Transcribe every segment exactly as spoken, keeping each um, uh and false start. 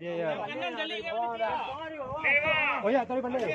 Iya, iya. Oh iya, tadi pandai.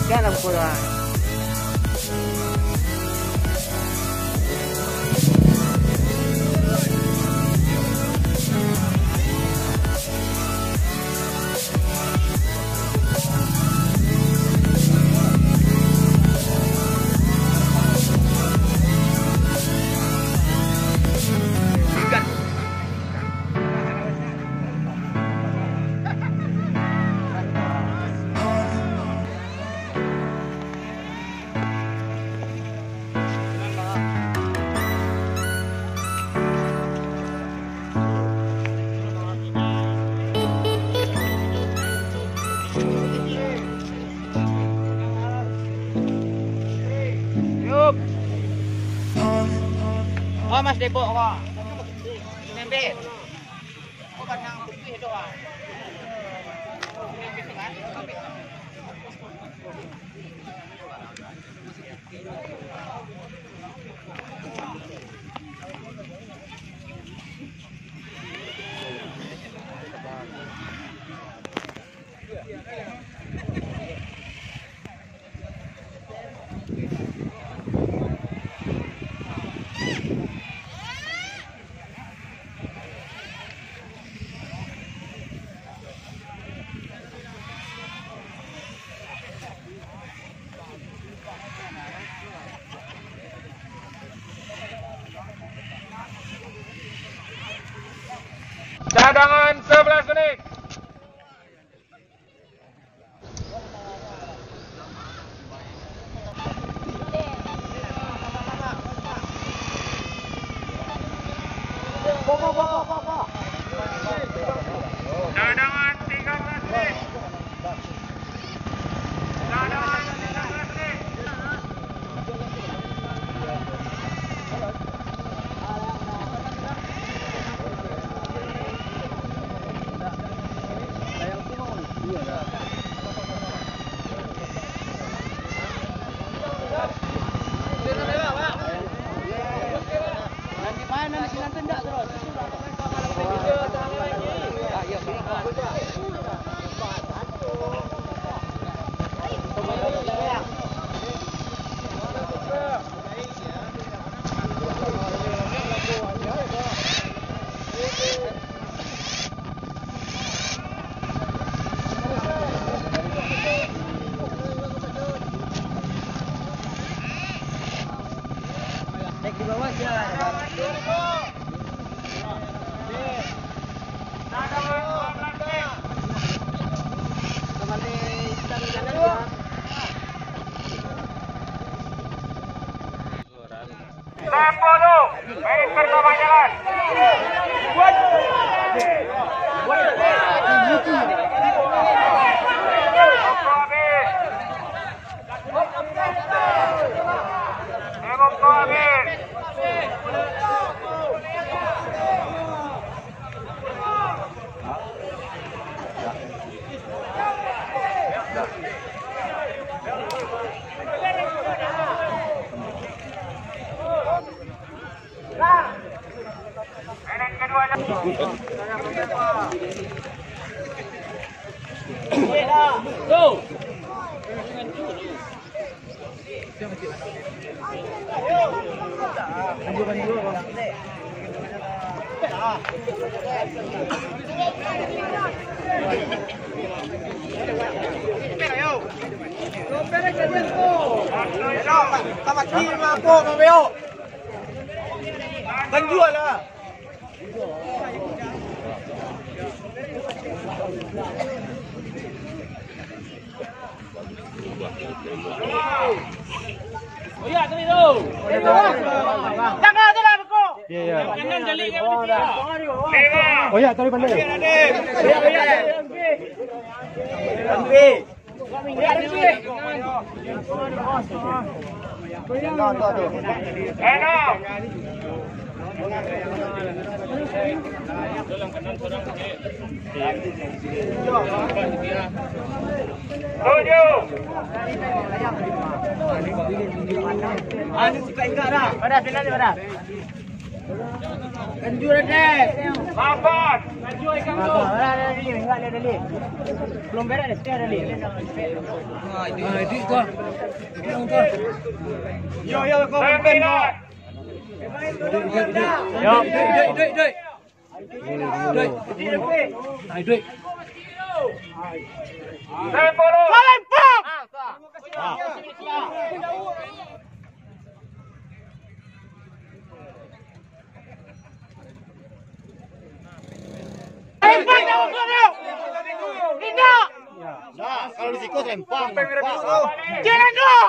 Jangan kurang. Yup. Oh, Mas Depok, kok. Nembek. Cadangan sebelas menit. Cadangan tiga belas menit. Cadangan tiga belas menit. Sepuluh menit pertama jalan. Waktu habis. Waktu habis. Banjua lah. Iya, iya. Oh iya, tadi pandai. Tujuh. Anu, sikap ingat dah. Panas, panas, panas. Ganjur, Dek. Lapan. Ganjur, ikan tu. Belum beres, Dek, Dek. Ah, itu. Ah, itu, itu. Itu, itu. Yo, yo, kau. Sembilan. Dek, dek, dek, dek. Yo. Dek, dek, dek, dek. Dek. Ai, dek. Sepuluh. Salam, Pak. Nah, kalau di siko selempang. Jangan, dok.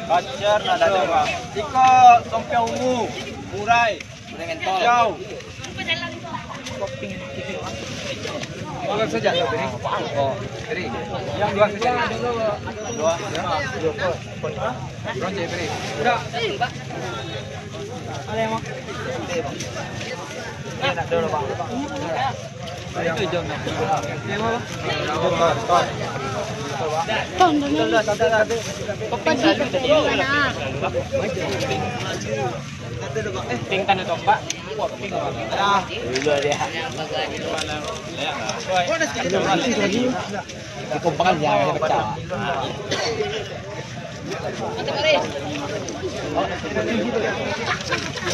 Pacar nak datang, Bang. Iko sompiang ungu, murai, jauh. Dua saja, dua piring. Oh, piring. Yang dua saja. Dua. Dua. Dua. Udah. Tingkan itu, Pak.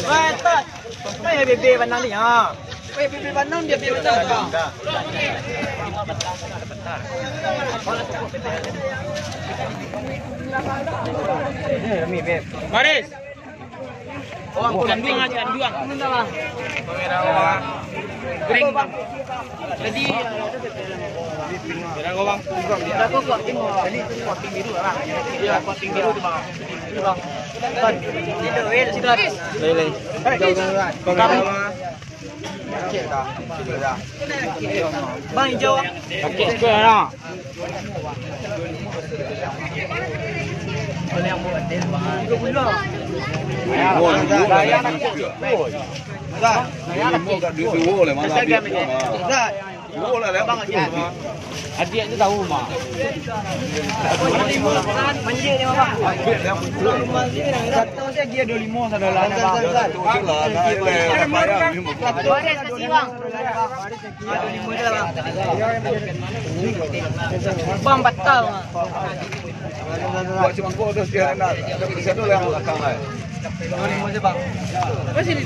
Weh, Tot. Mai bebe banang ni, ha. Mai bebe banang, dia bebe banang. Baris. Canduang aja, canduang. Kering, Bang. Jadi, Bang, hijau. Sakik sikit lah. Adiak tu tahu, Mak. Bang, batal, Mak. Buat cuma kau tu, dia nak. Tapi di sana lah yang belakang lah. Masih di